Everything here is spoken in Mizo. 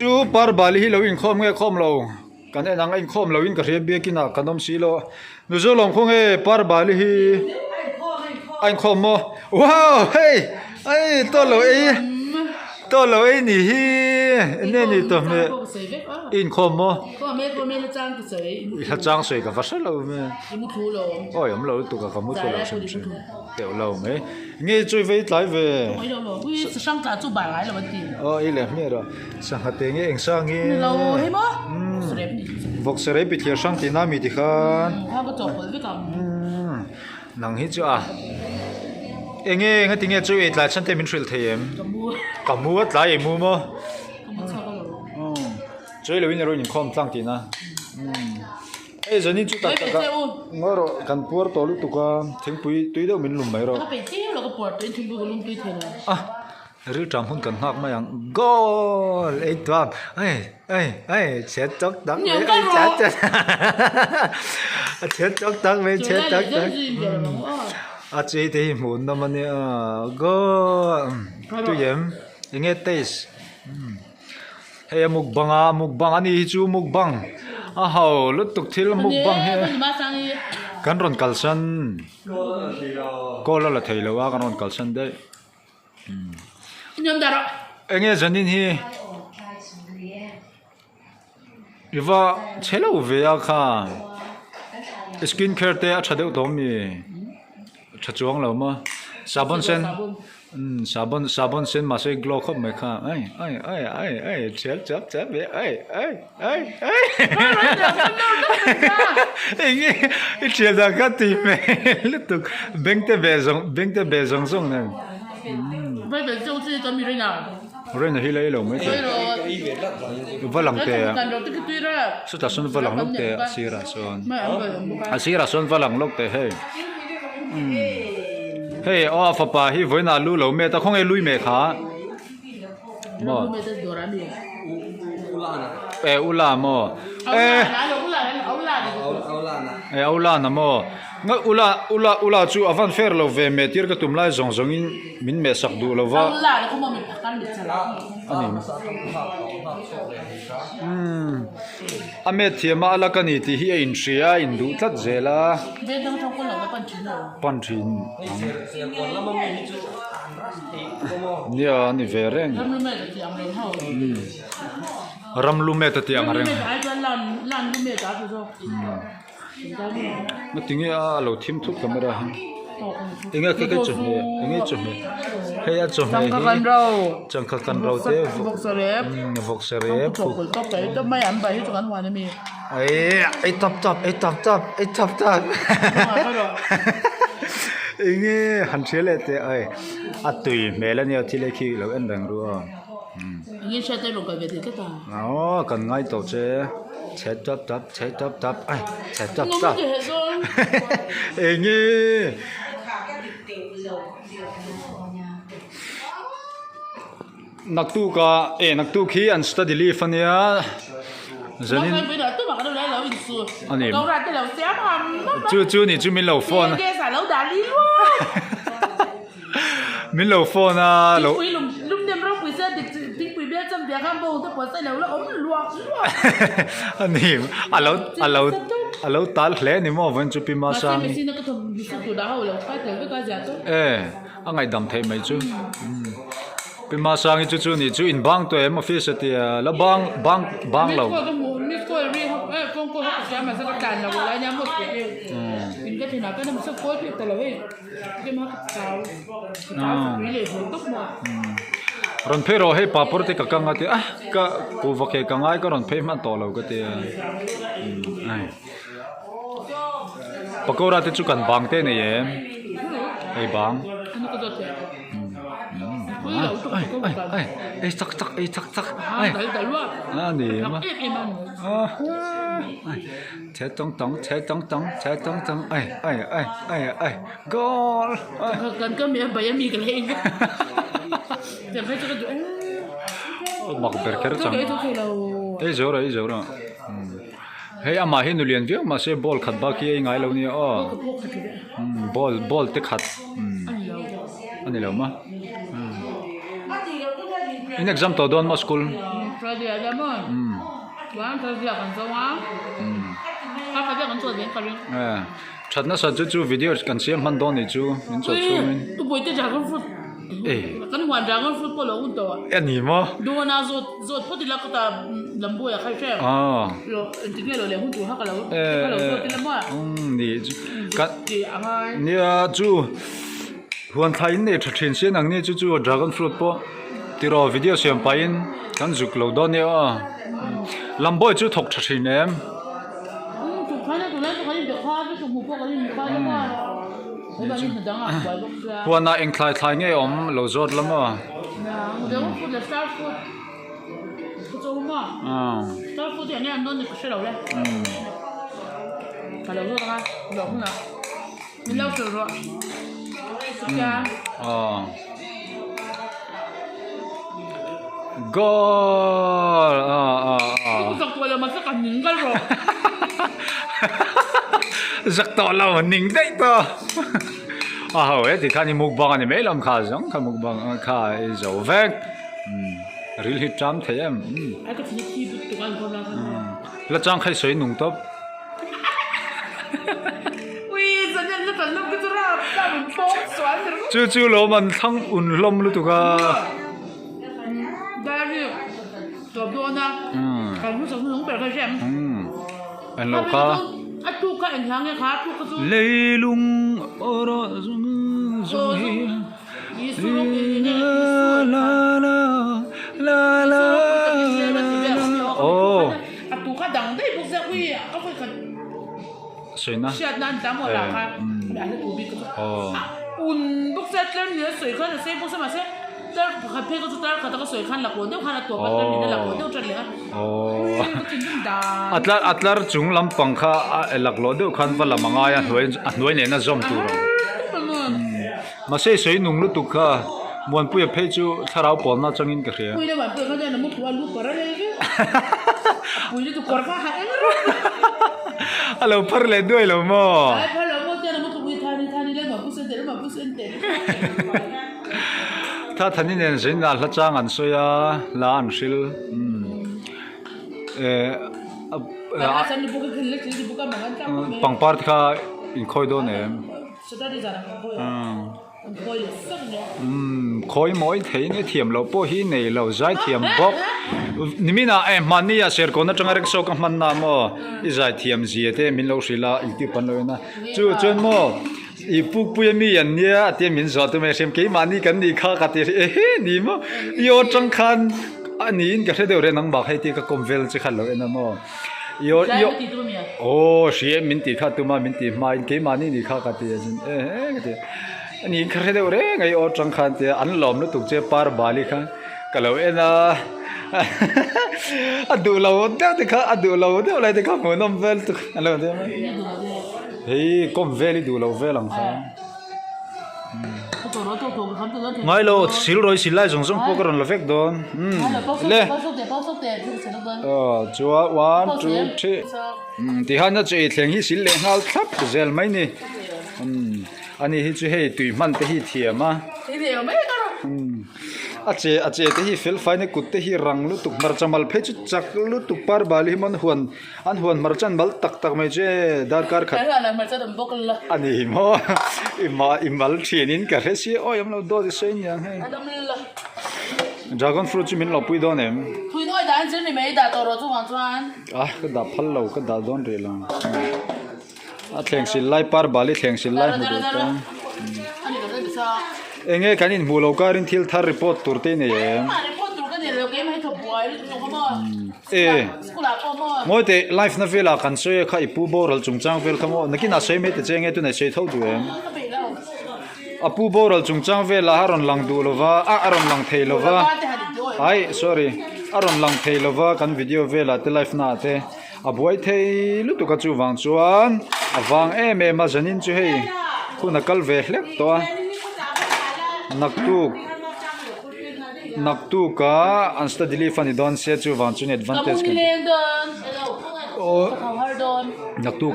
Chu Parbali hi lo inkhawm nge khawm lo kan en ang a inkhawm lo in ka hria biakin ah kan awm si lo Mizo lawm khaw nge Parbali hi a inkhawm maw wow hei ei tawh lo ei tawh lo ei ni hi enge ni tawh hmeh i inkhawm maw i hla chang sawi ka va hre lo ve awi awm lo lutuk a ka mu thlu lo hrim hrim teuh lo mai. Nge chu vei tlai ve. Aw ei leh hmiah rawh. Sangha te nge eng sang hi. Vawk sarep i thliar hrang tihna mi tikhan. Nang hi chu a. Enge engati nge chu ei tlai chhan te min hrilh thei em? Ka mu a tlai ei mu maw? Chu ei lo in erawh in inkhawm tlang tihna. Hei zanin chu tak tak a ngawi rawh kan puar tawh lutuk a thingpui tui deuh min lum mai rawh a rilṭam hun kan nghak mai ang goal ei tuam ei ei ei chhe tawk tak mai ei chat chat a chhe tawk tak mai chhe tak tak a chei te hi hmuh nawm a nia goal tui em eng nge taste. Hei a mukbang a mukbang a ni hi chu mukbang a ho lutuk thil mukbang hi kan rawn kalsan call a la thei lo a kan rawn kalsan daih eng nge zanin hi i va chhe lo ve a kha skin care te a tha deuh tawh ami tha chuang lo maw sahbawn sen. Umm sahbawn sahbawn sen mahse glow khawp mai kha ai ai ai ai ai thial chap chap ve ai ai ai ai enge i thial dan kha tih hmel lutuk beng te ve zawng beng te ve zawng zawng nen Raina hi la ei lo mai thei va lang teh a chutah sawn va lang lawk teh a sirah sawn a sirah sawn va lang lawk teh hei. Hei aw a fapa hi vawiinah lu lo met a khawnge lui meh kha maw e ula maw e e aulana maw nga ula ula ula chu a van fair lo ve meh tir ka tum lai zawng zawng in min meh sak duh lo va ani umm. A met thiam a a la ka ni tih hi a inhria a induh tlat zel a. Pan thin ang. Nia a ni ve reng. Ram lu met a tih ang reng. Ngatinge a lo thim thut camera hi. Enge khi khi chawhmeh enge chawhmeh hei a chawhmeh hi changkha kan ro te vawksa rep ei ei tap tap ei tap tap ei tap tap enge han hria leh teh ai a tui hmel ania thil ei khi lo en reng ru a. Aw kan ngai tawh che. Chhe tap tap chhe tap tap ai chhe tap tap enge naktuk ah e naktuk hi an study leave ania zanin ani chu chu ni chu min lo phone Min lo phone a lo. Thingpui lum lum nem ropui se dik thingpui bial cham biak khan bawng te pawh se lo la awm luah luah. A ni a lo a lo a lo tal hle ni maw vawiin chu Pi Masangi. Mahse machine a ka thawm hnu tur dah ho lo khai tel vek a zia tawp. E a ngaihdam theih mai chu. Pi Masangi chu chu nih chu in bang tawh em office a tia la bang bang bang lo. Miss call ka hmu miss call ri ho eh phone call ho ka hria mahse ka tlan lo lai nia maw in ka thinah ka na call pek ta lo hei. Rawn phei rawh hei papawr te ka kang a ti a ka kuhva ke ka ngai ka rawn phei hman tawh lo ka ti a ai pakora te chu kan bang te nei em hei bang ai ai ai ei chak chak ei chak chak ai a ni em a ai. Che tawng tawng che tawng tawng che tawng tawng ai ai ai ai ai goal ai Kan ka mi a bai a mi ka leh Tiang phei chu ka duh em. Mak ber kher chang. Ei thei lo. Ei zo rawh ei zo rawh. Hei amah hi nulian viau mahse ball khat bak hi ei ngai lo nia aw. Ball ball te khat a ni lo maw. In exam tawh dawn maw school? Friday ah hian maw chuan Thursday ah kan zo a kha kha kan chawl ve ka ring. That nasa chu chu video kan siam hman dawn nih chu min chawl chhungin. Tu pawite dragon fruit kan huan dragon fruit pawh lo hun tawh a ni maw dawna zawt zawt phawt ila ka ta lambuai a khai hrem lo engtik nge lo leh hun tur kha ka lo ka lo zawt ila maw ni chu ka nia chu huan thlai in nei tha thin si nang ni chu chu dragon fruit pawh tiraw video siam pahin kan zuk lo dawn nia aw lambuai chu thawk tha thin em. Huanah eng thlai thlai nge awm lo zawt la maw? Goal Zak tawh lo ning daih tawh a ho e tikhan i mukbang a ni mai lam kha zawng kha mukbang kha i zo vek ril hi ṭam thei em la chang kha i sawi nung tawp. Chu chu lawm an thlang un hlawm lutuk a. An lo kha. Leilung erawh zawng zawng hi la la la la la aw. Sawina. A tlar a tlar chung lampang kha a laklawh deuh khan va lam a ngai a hnuai a hnuai nena zawm tur ang. Mahse i sawi nung lutuk kha Muanpuia phei chu thlarau pawlna atangin ka hria. A lo phar leh duai lo maw? Tha Thani nen zainah hla chang an sawi a, hla an hril. Pangpar te kha inkhawi dawn em? Umm khawi mawi thei nge thiam loh pawh hi nei lo zai thiam bawk niminah eh hmanni ah serkawn atanga rickshaw ka hman na maw i zai thiam zia te min lo hrilh a youtube an lo en a chu chuan maw i pukpui ami an nia a tia min zawh tum e hriam keimahni kan nih kha ka ti ehe ni maw i aw tang khan a niin ka hre deuh reng nangmah kha heti ka kawm vel che khan lo en a maw. Io io aw hria min tih kha tuma min tih hmain keimahni ni kha ka ti a chin e he ka ti ani ka hre deuh reng a i aw tang khan tia an lawm lutuk che par bali kha ka lo en a a duh lo deuh te kha a duh lo deuh lai te kha hmuhnawm vel tuk a lo ti a hei kawm vel i duh lo vel ang kha. Ngai lo sil rawi sil lai zawng zawng pawh ka rawn la vek dawn umm le aw chuan one two three umm tihian a chei thleng hi sil leh nghal thlap zel mai ni umm ani hi chu hei tui hman te hi thiam a umm. A che a che te hi fel faina kut te hi rang lutuk hmarcha mal phei chu chak lutuk par bal hi maw an huan an huan hmarcha an mal tak tak mai chu e darkar khat a ni maw i mah i mal thin in ka hre si awi awm lo dawt i sawi aniang hei dragon fruit chu min lo pui dawn em a ka dah phal lo ka dah dawn rih lo A thleng sil lai par bali thleng sil lai hmu duh ta. Enge kan inhmuh lo karin thil thar report tur te i nei em? E Ngawi teh live na velah kan sawi a kha i pu boral chungchang vel kha maw nakinah sawi mai ta che enge tunah i sawi tho duh em? A pu boral chungchang velah a rawn lang duh lova a a rawn lang thei lova ai sorry a rawn lang thei lova kan video velah te live naah te. A buai thei lutuk a chuvang chuan a vang em em a zanin chu hei hun a kal ve hlek tawh a naktuk naktuk a an study leave a ni dawn sia chuvang chuan advantage kan aw naktuk.